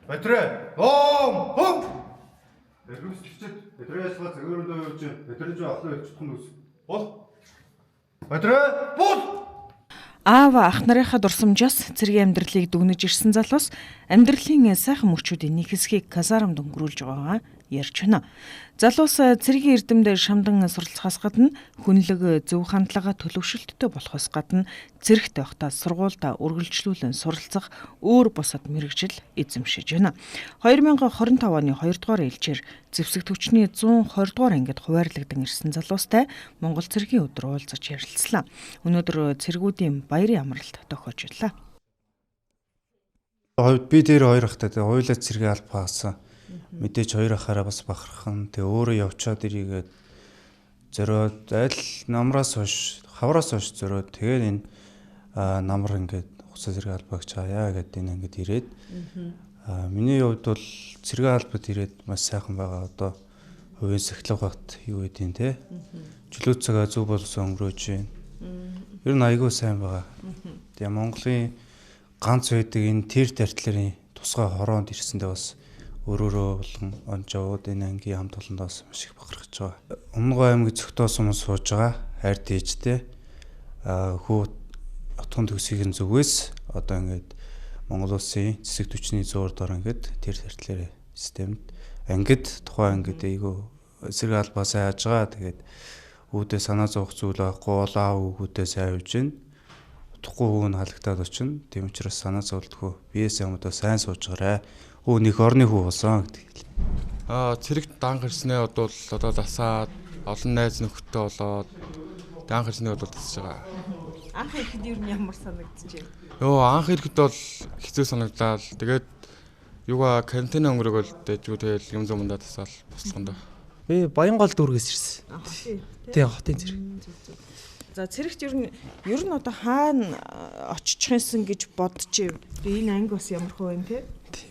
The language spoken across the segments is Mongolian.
Батарей. Ном. Хом. Эргэмсэлчид батарей ажиллагаа цагийн өрөөндөө явуулж батарей жоо ахлах хэлчихсэн нүс. Бол. Батарей. Бол. Аав ах нарынхаа дурсамжаас цэргийн амьдралыг дүгнэж ирсэн залуус амьдралын сайхан мөчүүдийн нэг хэсгийг казармд өнгөрүүлж байгаагаа ярьж байна. Залуус цэргийн эрдэмдээ шамдан суралцахаас гадна хүнлэг, зөв хандлага, төлөвшөлттэй болохоос гадна цэрэгт байхдаа сургуульдаа үргэлжлүүлэн суралцах өөр бусад мэргэжил эзэмшиж байна. 2025 оны 2 дугаар ээлжээр зэвсэг төвчний 120 дугаар ангид хуваарлагдсан ирсэн залуустай Монгол цэргийн өдөр уулзаж ярилцлаа. Өнөөдөр цэргүүдийн баярын амралт тохиож байлаа. Хувьд би дээр хоёр ахтай тэгээ хоёулаа цэргийн албаа хасан. Мэдээж хоёр ахаараа бас бахархан. Тэгээ өөрөө явчаад ирийгээд зориод аль намраас хойш хавраас хойш зориод тэгээд энэ намар ингээд хуцаа цэргийн албаа гэж хаяа гэдээ энэ ингээд ирээд миний хувьд бол цэргийн албад ирээд маш сайхан байгаа. Одоо хувийн сахилга бат юу гэдیں те. Чөлөө цагаа зөв болсон өнгөрөөж байна. Ер нь айгүй сайн байгаа. Тэгээ Монголын ганц байдаг энэ тэр тартларын тусгай хороонд ирсэндээ бас өөрөөрөө болгон онжоод энэ ангийн хамт олондоо бас маш их бахархаж байгаа. Өмнөгөө аймаг зөгтөөсөн хүмүүс сууж байгаа. Хайр дээжтэй. Хүү отгон төгсгийн зүгээс одоо ингээд Монгол улсын зэсэг түвшний зуур дор ингээд тэр тартлын системд ангид тухайн ангид айгүй эсрэг албаа сайн яаж байгаа. Тэгээд үүдээ санаа зовох зүйл байхгүй бол аав хүүгүүдээ сайн явж гин. Утгагүй хүүг нь халагдаад очино. Тийм учраас санаа зовлтгүй. Биесээ юм одоо сайн сууж гараа. Хүү нэг орны хүү болсон гэдэг хэл. Цэрэгт анх ирснээ бол одоо дасаад олон найз нөхдөд болоод анх ирснээ бол дасаж байгаа. Анх ирэхэд ер нь ямар санагдчихэв? Йоо, анх ирэхэд бол хэцүү санагдлаа. Тэгээд юугаа карантин өнгөрөөгөл дэжгүй тэгэл юм зумдаа дасаал бослондоо. Би Баянгол дүүргээс ирсэн. Тийм, хотын цэрэг. За цэрэгт ер нь одоо хаана очих юмсан гэж бодчихв? Би энэ анги бас ямар хөө юм те?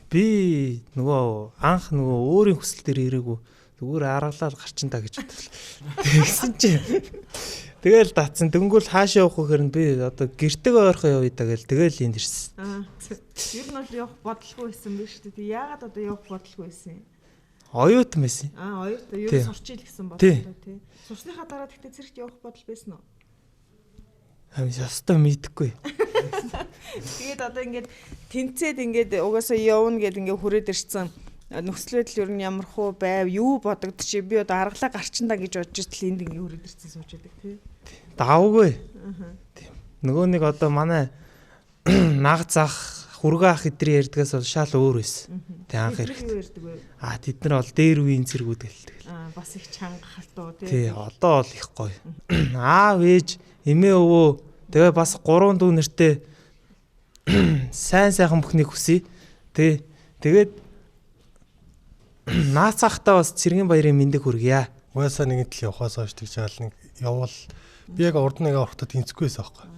Би нөгөө анх нөгөө өөрийн хүсэл дээр ирээгүй зүгээр аргалаад гарчин та гэж бодлоо. Тэгсэн чинь тэгэл татсан. Дөнгөөл хаашаа явах вэ гэхээр би одоо гэртээ ойрхон явъя да гэл тэгэл энд ирсэн. Ер нь бол явах бодлого байсан биш үү? Тэг яагаад одоо явах бодлого байсан юм? Оюутан байсан. Оюутан. Ер нь сурчил гэсэн бодлоо тий. Сурсныхаа дараа тэгтээ цэрэгт явах бодол байсан уу? Амин ёстой мэдэхгүй. Тэгээд одоо ингээд тэнцээд ингээд угаасаа явна гэд ингээд хүрээд ирсэн нөхцөл байдал ер нь ямар хуу байв, юу бодогдчих, би одоо аргалаа гарчиндаа гэж бодож иртэл энд ингээд хүрээд ирсэн сууж байдаг тий. Давгүй. Тийм. Нөгөө нэг одоо манай наг зах хүргэ ах эдрийн ярьдгаас бол шал өөр байсан. Тэг анх ирэхэд. Тэд нар бол дээр үеийн цэргүүд гэлдэг. Бас их чанга халтуу тий. Тий, одоо бол их гоё. Аав ээж, эмээ өвөө тэгээ бас 3 дүү нэртэй сайн сайхан бүхнийг хүсье. Тий. Тэгээд наацаахтаа бас цэргийн баярын мэндийг хүргье. Угаасаа нэгэн тал явахаас хойш тэгж хаал нэг явбал би яг урд нэг орохдоо тэнцэхгүй байсан аахгүй.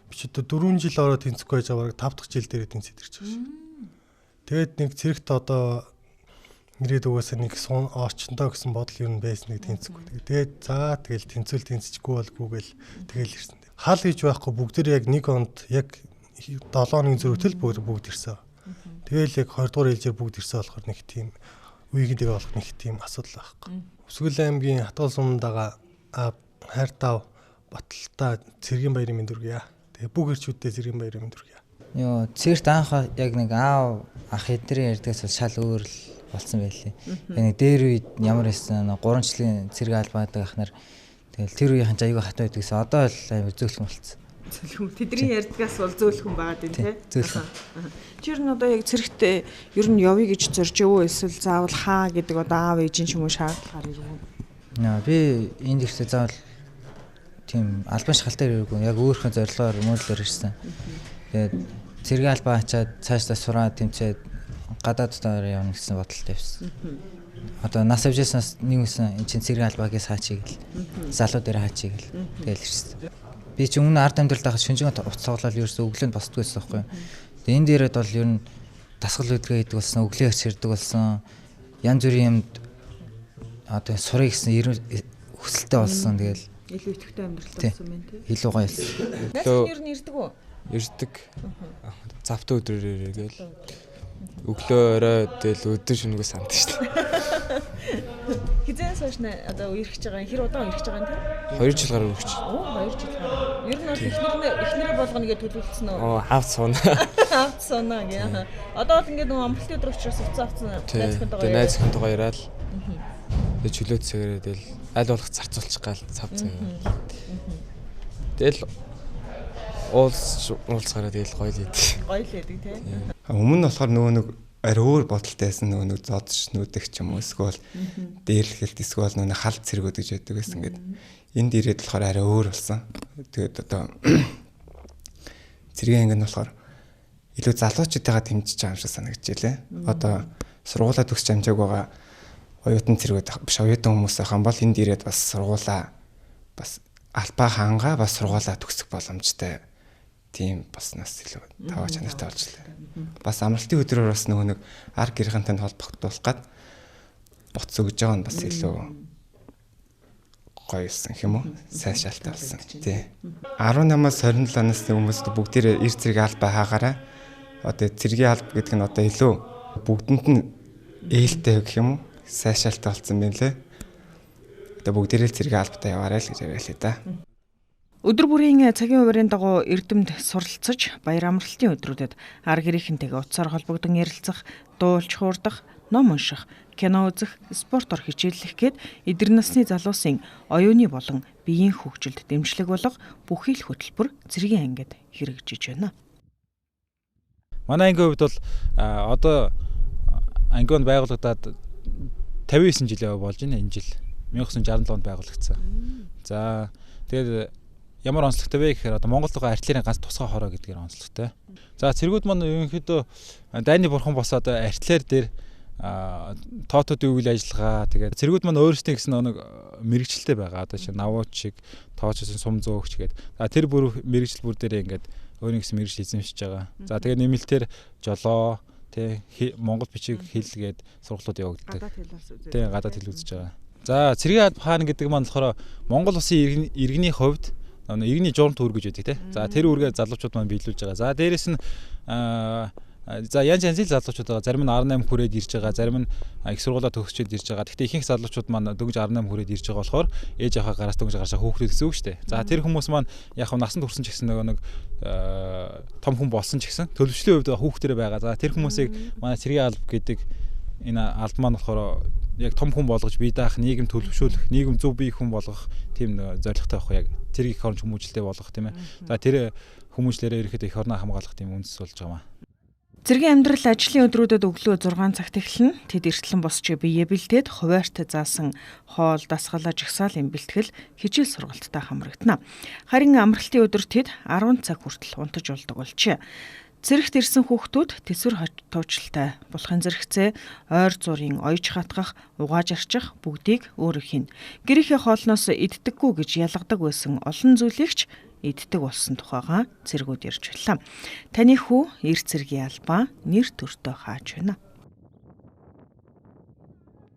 Би ч одоо 4 жил ороод тэнцэхгүй байж байгаа, бараг 5 дахь жил дээрээ тэнцээд ирж байгаа шүү. Тэгээд нэг цэрэгт одоо нэрээд угаасаа нэг орчиндоо гэсэн бодол юу н байсан нэг тэнцэхгүй. Тэгээд за тэгэл тэнцвэл тэнцэхгүй болгүй гэл тэгэл ирсэн. Хал хийж байхгүй бүгдээр яг нэг онд яг 7 хоногийн зөрүүтэл бүгд ирсэн. Тэгэл яг 20 дугаар ээлжээр бүгд ирсэн болохоор нэг тийм үеийн дэгээ болох нэг тийм асуудал байхгүй. Өсгөл аймгийн Хатгал сумдаага хайртав баталтай цэргийн баярын мэнд хүргье. Тэгээ бүх ирчүүддээ цэргийн баярын мэнд хүргье. Йоо, цэрэгт анх яг нэг аав ах эдрийн ярьдгаас бол шал өөр л болсон байлээ. Тэгээ нэг дээр үед ямар байсан 3 жилийн цэрэг албаадаг ах нар тэгэл тэр үеийнхэн ч аягүй хатуу байдаг гэсэн. Одоо л амар зөөлхөн болцсон. Зөөлхөн. Тэдний ярьдгаас бол зөөлхөн байгаа юм тий. Зөөлхөн. Чи ер нь одоо яг цэрэгт ер нь явъя гэж зорж өвөө эсвэл заавал хаа гэдэг одоо аав ээжийн ч юм уу шаардлагаар ирв үү? Би энд ирэхдээ заавал тийм албан шахалтаар ирээгүй. Яг өөрийнхөө зорилгоор муудлаар ирсэн. Тэгээд цэргийн албаа ачаад цаашдаа сураад тэмцээд гадааддаар явна гэсэн бодолтой явсан. Одоо нас авжсанаас нэг үсэн эн чинь цэргийн албаагээс хаачиг гэл. Залуу дээр хаачиг гэл. Тэгэл ирсэн. Би чи өмнө ард амьдралд байхад шүнжэнгөө уц цуглаал ерөөсөө өглөөнд босдгүй байсан байхгүй юу. Тэгээ энд ирээд бол ер нь дасгал хөдөлгөөн хийдэг болсон, өглөө хэрдэг болсон. Янз бүрийн юмд одоо сурыг гэсэн хүсэлтэй болсон. Тэгэл илүү идэвхтэй амьдрал болсон байна тий. Илүү гоё болсон. Найз нь ер нь ирдэг үү? Ирдэг. Завтай өдрөөр ирэгээл. Өглөө орой тэгэл өдөр шөнөгөө санддаг шүү дээ. Хизээс хойш одоо үерхэж байгаа, хэр удаан үерхэж байгаа юм те? 2 жил гаруй үерхэж. Оо, 2 жил гаруй. Ер нь бол эхнэрээ болгоно гэж төлөвлөсөн үү? Оо, хавц сууна. Хавц сууна гэх. Одоо бол ингээд нөгөө амралтын өдөр учраас уцаа авцсан найз охинтойгоо. Найз охинтойгоо яриад. Тэгээ чөлөө цэгээрээ тэгэл аль болох зарцуулчих гал цав цаг. Тэгэл уулзгаараа тэгэл гоё л идэг. Гоё л идэг тий. Өмнө нь болохоор нөгөө нэг арай өөр бодолтой байсан, нөгөө нэг зодч нүүдэх ч юм уу эсвэл дээрлэхэлт эсвэл нөгөө халт цэргүүд гэж байдаг байсан. Ингээд энд ирээд болохоор арай өөр болсон. Тэгээд одоо цэргийн анги нь болохоор илүү залуучуудыгаа дэмжиж байгаа юм шиг санагдчихлээ. Одоо сургуулаа төгсч амжааг байгаа оюутан цэргүүд биш оюутан хүмүүс байх юм бол энд ирээд бас сургуулаа бас албаа хаангаа бас сургуулаа төгсөх боломжтой тийм болсноос илүү таваа чанартай болжлаа. Бас амралтын өдрөөр бас нөгөө нэг ар гэрхэнтэй холбогдуулах гад буц өгж байгаа нь бас илүү гоё юусан юм уу? Сайн шалтай болсон. Тий. 18-аас 27 насны хүмүүст бүгдээрээ эр цэрэг албаа хаагаарай. Одоо цэргийн алба гэдэг нь одоо илүү бүгдэнд нь ээлтэй гэх юм уу? Сайн шалтай болсон байна лээ. Одоо бүгдээрээ цэргийн албатай яваарай л гэж яриалаа да. Өдөр бүрийн цагийн хуваарийн дагуу эрдэмт суралцаж баяр амралтын өдрүүдэд ар гэрийнхэнтэйгээ утсаар холбогдон ярилцах, дуулж хуурдах, ном унших, кино үзэх, спортоор хичээллэх гээд эдгээр насны залуусын оюуны болон биеийн хөгжилд дэмжлэг болох бүхий л хөтөлбөр цэргийн ангид хэрэгжиж байна. Манай ангийн хувьд бол одоо ангиунд байгуулагдаад 59 жил болж байна энэ жил. 1967 онд байгуулагдсан. За тэгээд ямар онцлогтой вэ гэхээр одоо Монгол байгаа артиллерийн ганц тусгай хороо гэдгээр онцлогтой. За цэргүүд маань ерөнхийдөө дайны бурхан бос одоо артиллери дээр тоотуудын үйл ажиллагаа тэгээд цэргүүд маань өөрсдийн гэсэн нэг мэрэгчлээ байгаа. Одоо чинь навууч шиг, тоочсон сум зөөгч гээд. За тэр бүр мэрэгжил бүр дээрээ ингээд өөрийн гэсэн мэрэгжил эзэмшиж байгаа. За тэгээд нэмэлтээр жолоо, тэ Монгол бичиг хэл гээд сургалууд явагддаг. Тэ гадаад хэл үзэж байгаа. За цэргийн алба хаана гэдэг маань болохоор Монгол улсын иргэний хувьд иргэний журам төр гэж байдаг тий. За тэр үүргээ залуучууд маань биелүүлж байгаа. За дээрэс нь за янз янзын залуучууд байгаа. Зарим нь 18 хүрээд ирж байгаа, зарим нь их сургуулаа төгсчөөд ирж байгаа. Гэхдээ ихэнх залуучууд маань дөнгөж 18 хүрээд ирж байгаа болохоор ээж аваа гараас дөнгөж гарч байгаа хүүхдүүд гэсэн үг шүү дээ. За тэр хүмүүс маань яг нь насанд хүрсэн ч гэсэн нөгөө нэг том хүн болсон ч гэсэн төлөвшлийн хувьд хүүхдэрээ байгаа. За тэр хүмүүсийг манай цэргийн алба гэдэг энэ алба маань болохоор яг том хүн болгож бие даах, нийгэм төлөвшүүлэх, нийгэм зөв бие хүн болгох тийм зорилготой байхгүй яг цэрэг их оронч хүмүүжлтэй болгох тийм ээ. За тэр хүмүүжлэрээ ерөөхдөө эх орноо хамгаалах тийм үндэс болж байгаа юм. Цэргийн амьдрал ажлын өдрүүдэд өглөө 6 цагт эхэлнэ. Тэд эртлэн босч биеэ бэлдээд хуваарьт заасан хоол, дасгалаа, жагсаалын бэлтгэл, хичээл сургалттай хамрагдана. Харин амралтын өдөр тэд 10 цаг хүртэл унтаж болдог болжээ. Цэрэгт ирсэн хүүхдүүд төсвөр туучлалтай булахын зэрэгцээ, ойр зургийн оёж хатгах, угааж арчих бүгдийг өөрөө хийнэ. Гэрийнхээ хоолноос иддэггүй гэж ялгадаг байсан олон зүйлийг ч иддэг болсон тухайгаа цэргүүд ярьж байлаа. Таны хүү эр цэргийн албаа нэр төртөө хааж байна.